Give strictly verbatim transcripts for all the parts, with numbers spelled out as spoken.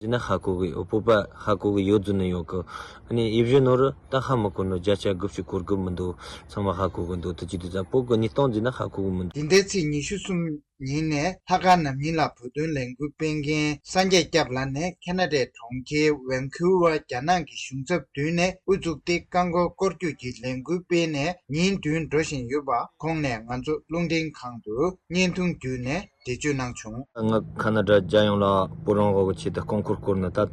ཟེར་ན་ཧ་གོ་གི་ཡོད། བོད་པ་ཧ་གོ་གི་ཡོད་རྫུན་ནི་ཡོད་གི། ཨ་ནི་ཡིབ་བཞིན་ནོ་རུ་ད་ཧ་མི་གོ་ནོ་བརྒྱ་ཆ་དགུ་བཅུ་གོ་དགུ་མི་འདུག། ཚང་མ་ཧ་གོ་གི་འདུག། དེ་ཅི་དུས་ཙམ་བོད་གི་གནས་སྟངས་ཟེར་ན་ཧ་གོ་གི་མི་འདུག། དེ་འདྲའི་ཚེས་ཉི་ཤུ་གསུམ་ཉིན་ནས་ལྷག་དཀར་ནམ་ཉིན་ལ་བོད་དོན་ལས་འགུལ་སྤེལ་མཁན་སངས་རྒྱས་སྐྱབས་ལགས་ནས་ཁེ་ན་ཌའི་གྲོང་ཁྱེར་ཝན་ཁུ་ཝར་རྒྱ་ནག་གི་གཞུང་ཚབ་མདུན་ནས་དབུ་བཙུགས་ཏེ་རྐང་འཁོར་སྐོར་སྐྱོད་ཀྱི་ལས་འགུལ་སྤེལ་ནས་ཉིན་བདུན་འགྲོ་བཞིན་ཡོད་པ་ཁོང་ནས་ང་ཚོ་རླུང་འཕྲིན་ཁང་དུ་བརྙན་ཐུང་བརྒྱུད་ནས་འགྲེལ་བརྗོད་གནང་བྱུང་། ང་ཁ་ན་ཌ་རྒྱལ་ཡོངས་ལ་བོད་རང་དབང་གི་ཆེད་དུ་རྐང་འཁོར་བསྐོར་ནས་ད་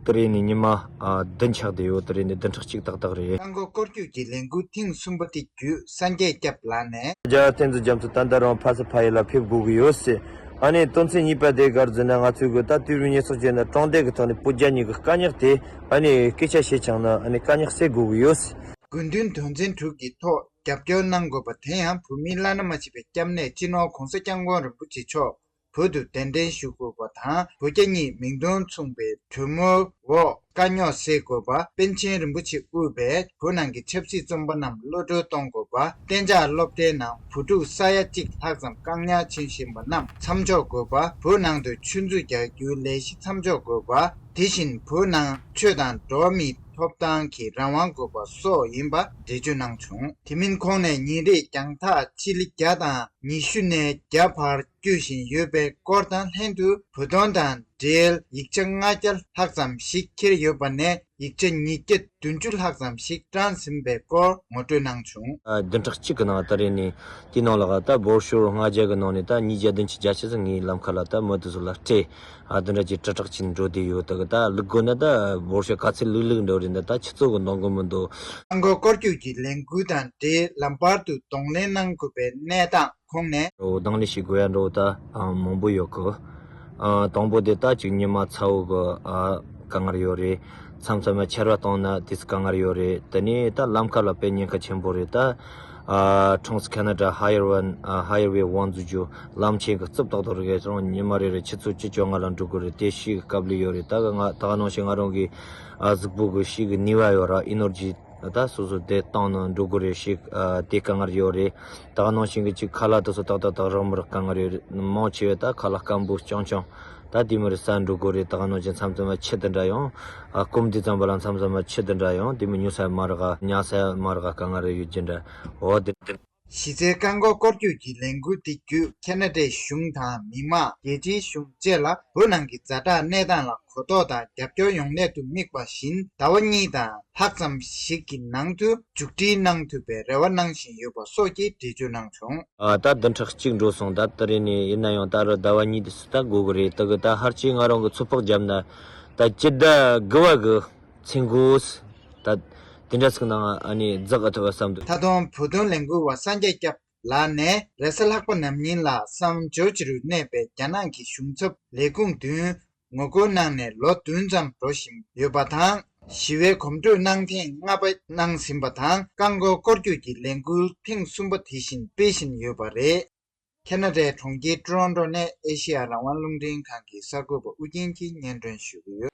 དེ་རིང་ནས་ཉི་མ་ཨ་བདུན་ཆགས་བསྡད་ཡོད། དེ་རིང་ནས་བདུན་ཕྲག་གཅིག་ཏག་ཏག་རེད། རྐང་འཁོར་སྐོར་སྐྱོད་ཀྱི་ལས་འགུལ་ཐེངས་གསུམ་པ་དེ་བརྒྱུད་སངས་རྒྱས་སྐྱབས་ལགས་ནས། རྒྱལ་བ་བསྟན་འཛིན་རྒྱ་མཚོ་ད་ལྟ་རང་ཕ་སི་ཕ་ཡུལ་ལ་ཕེབས་དགོས་ཀྱི་ཡོད་ཟེར། ཨ་ནི་དོན་ཚན་གཉིས་པ་དེ་ག་རེ་ཟེར་ན་ང་ཚོས་གི་ད་དུས་རབས་ཉེར་གཅིག་ཅན་ན་དྲང་བདེན་གྱི་ཐོག་ནས་བོད་རྒྱ་གཉིས་ཀྱི་དཀའ་རྙོག་དེ་ཨ་ནི་སྐད་ཆ་བཤད་ཆགས་ན་ཨ་ནི་དཀའ་རྙོག་སེལ་དགོས་ཀྱི་ཡོད་ཟེར། དགོས་འདུན་དོན་ཚན་དྲུག་གི་ཐོག་རྒྱབ་སྐྱོར་གནང་དགོས་པ་དེ་ཡང་བོད་མིའི་བླ་ན་མ་མཆིས་པའི་སྐྱབས་གནས་སྤྱི་ནོར་༧གོང་ས་༧སྐྱབས་མགོན་རིན་པོ་ཆེ་མཆོག་བོད་དུ་གདན་འདྲེན་ཞུ་དགོས་པ་དང་བོད་རྒྱ་གཉིས་མིང་དོན་མཚུངས་པའི་གྲོས་མོལ་འོག་དཀའ་རྙོག་སེལ་དགོས་པ། པཎ་ཆེན་རིན་པོ་ཆེ་དབུས་པའི་བོད་ནང་གི་ཆབ་སྲིད་བཙོན་པ་རྣམས་གློད་བཀྲོལ་གཏོང་དགོས་པ། གཏན་འཇགས་སློབ་གྲྭའི་ནང་བུ་ཕྲུག་ས་ཡ་གཅིག་ལྷག་ཙམ་བཀག་ཉར་བྱེད་བཞིན་པ་རྣམས་མཚམས་འཇོག་དགོས་པ། བོད་ནང་དུ་ཆུ་མཛོད་རྒྱག་རྒྱུའི་ལས་གཞི་མཚམས་འཇོག་དགོས་པ། དེ་བཞིན་བོད་ནང་ཆོས་དང་འགྲོ་བ་མིའི་ཐོབ་ཐང་གི་རང་དབང་དགོས་པ་སོགས་ཡིན་པ་འགྲེལ་བརྗོད་གནང་བྱུང་། དེ་མིན་ཁོང་ནས་ཉིན་རེར་རྒྱང་ཐག་སྤྱི་ལེ་བརྒྱ་དང་ཉི་ཤུ་ནས་བརྒྱ་བར་སྐྱོད་བཞིན་ཡོད་པའི་སྐོར་དང་ལྷན་དུ་བོད་དོན་དང་འབྲེལ་ཡིག་ཆ་ལྔ་བརྒྱ་ལྷག་ཙམ་ཞིག་འཁྱེར་ཡོད་པ་ནས་ཡིག་ཆ་ཉིས་བརྒྱ་བདུན་ཅུ་ལྷག་ཙམ་ཞིག་བཀྲམ་ཟིན་པའི་སྐོར་ངོ་སྤྲོད་གནང་བྱུང་། ཨ། བདུན་ཕྲག་གཅིག་གི་ནང་ད་རེས་ནས་དེའི་ནང་ལ་ད་འབོར་ཤོག་ལྔ་བརྒྱ་གི་ནང་ནས་ད་ཉིས་བརྒྱ་བདུན་ཅུ་བརྒྱད་ཅུ་ཙམ་ངའི་ལམ་ཁ་ལ་ད་མི་དེ་ཚོ་ལ་སྤྲད། ཨ། དེ་འདྲ་ཅིག་དྲིལ་བསྒྲགས་ཅིག་འགྲོ་བསྡད་ཡོད། ད་གི་ད་བླུག་དགོས་ན་ད་འབོར་ཤོག་ག་ཚོད་བླུག་བླུག་འགྲོ་རེད། འདི་ད་ཆུ་ཚོད་གི་འདང་གི་མི་འདུག། རྐང་འཁོར་སྐོར་སྐྱོད་ཀྱི་ལས་འགུལ་དང་འབྲེལ་ལམ་བར་དུ་གདོང་ལེན་གནང་དགོས་པའི་གནས་སྟངས་ཁོང་ནས། འགྲོ་དང་ལེན་བྱེད་དགོས་ཡ་འགྲོ་ད་མང་པོ་ཡོད་གི། ཨ། དང་པོ་དེ་ད་ཅིག་ཉི་མ་ཚ་བོ་གི། ཨ། དཀའ་ངལ་ཡོད་རེད། མཚམས་མཚམས་ཆར་པ་བཏང་ན་དེ་ཚོ་དཀའ་ངལ་ཡོད་རེད། དེ་ནས་ད་ལམ་ཁ་ལ་དཔེ་ཉེན་ཁ་ཆེན་པོ་རེད་ད། ཨ། Trans Canada Highway One ཨ། Highway One འཛུགས་རྒྱུ་ལམ་ཆེན་གི་རྩིབས་ཏག་ཏག་རེད། རང་ཉི་མ་རེ་རེ་ཆུ་ཚོད་བཅུ་བཅོ་ལྔ་ལ་འགྲོ་དགོས་རེད། དེ་ཤི་གི་སྐབས་ལ་ཡོད་རེད། ད་གི་ང་ད་ག་ནང་བཞིན་ང་རང་གི། ཨ། གཟུགས་པོ་གི་ཤི་གི་ནུས་པ་ཡོད་ར་ཨི་ནར་ཇི། ད་སོ་སོ་དེ་བཏང་ནས་འགྲོ་དགོས་རེད་ཤི། ཨ། དེ་དཀའ་ངལ་ཡོད་རེད། ད་ག་ནང་བཞིན་གི་ཅིག་ཁ་ལག་དེ་ཚོ་ཏག་ཏག་ཏག་རག་མི་རག་དཀའ་ངལ་ཡོད་རེད། མང་ཆེ་བས་ད་ཁ་ལག་སྐམ་པོ་རྐྱང་རྐྱང་ད་དེ་མི་རེད་ཟ་འགྲོ་དགོས་རེད། ད་ག་ནང་བཞིན་མཚམས་མཚམས་ཆུ་དེ་འདྲ་ཡང་། ཨ། སྐོམ་དུས་ཙམ་པ་ལ་མཚམས་མཚམས་ཆུ་དེ་འདྲ་ཡང་དེ་མི་ཉོ་ས་མ་རག་ག་ཉལ་ས་མ་རག་ག་དཀའ་ངལ་རེ་ཡོད་ཀྱི་འདྲ། འོ་དེ། གཞི་རྩའི་རྐང་འཁོར་སྐོར་སྐྱོད་ཀྱི་ལས་འགུལ་འདི་བརྒྱུད་ཁེ་ན་ཌའི་གཞུང་དང་མི་དམངས་རྒྱལ་སྤྱིའི་གཞུང་བཅས་ལ་བོད་ནང་གི་ཛ་དྲག་གནས་སྟངས་ལ་གོ་རྟོགས་དང་རྒྱབ་སྐྱོར་ཡོང་སླད་དུ་དམིགས་པ་བཞིན་ཟླ་བ་གཉིས་དང་ལྷག་ཙམ་ཞིག་གི་ནང་དུ་མཇུག་སྒྲིལ་གནང་ཐུབ་པའི་རེ་བ་གནང་བཞིན་ཡོད་པ་སོགས་ཀྱི་འགྲེལ་བརྗོད་གནང་བྱུང་། ཨ། ད་བདུན་ཕྲག་གཅིག་འགྲོ་སོང་། ད་དེ་རིང་ནས་ཡིན་ན་ཡང་ད་རུང་ཟླ་བ་གཉིས་དེ་ཚོ་ད་འགོར་གི་རེད། ད་གི་ད་ཧར་ཅིག་ང་རང་གི་ཚོད་དཔག་བརྒྱབ་ན་ད་སྤྱི་ཟླ་དགུ་པ་གི་མཚན་འགོ་ད་དེ་འདྲ་ཟིག་ནང་ཨ་ནི་འཛེག་གི་ཐུབ་པ་བསམ་འདུག། ད་དུང་བོད་དོན་ལས་འགུལ་བ་སངས་རྒྱས་སྐྱབས་ལགས་ནས་རེས་གཟའ་ལྷག་པ་ནམ་ཉིན་ལ་སམ་ཇོར་ཇི་རུ་གནས་པའི་རྒྱ་ནག་གི་གཞུང་ཚབ་ལས་ཁུངས་མདུན་ངོ་རྒོལ་གནང་ནས་ལོ་བདུན་ཙམ་འགྲོ་བཞིན་ཡོད་པ་དང་། ཞི་བའི་གོམ་བགྲོད་གནང་ཐེངས་ལྔ་པ་གནང་ཟིན་པ་དང་། རྐང་འཁོར་སྐོར་སྐྱོད་ཀྱི་ལས་འགུལ་ཐེངས་གསུམ་པ་དེ་བཞིན་སྤེལ་བཞིན་ཡོད་པ་རེད། ཁེ་ན་ཌའི་གྲོང་ཁྱེར་ཀྲོ་རོན་ཀྲོ་ནས་ཨེ་ཤེ་ཡ་རང་དབང་རླུང་འཕྲིན་ཁང་གི་གསར་འགོད་པ་ཨུ་རྒྱན་གྱིས་སྙན་སྒྲོན་ཞུ་གི་ཡོད།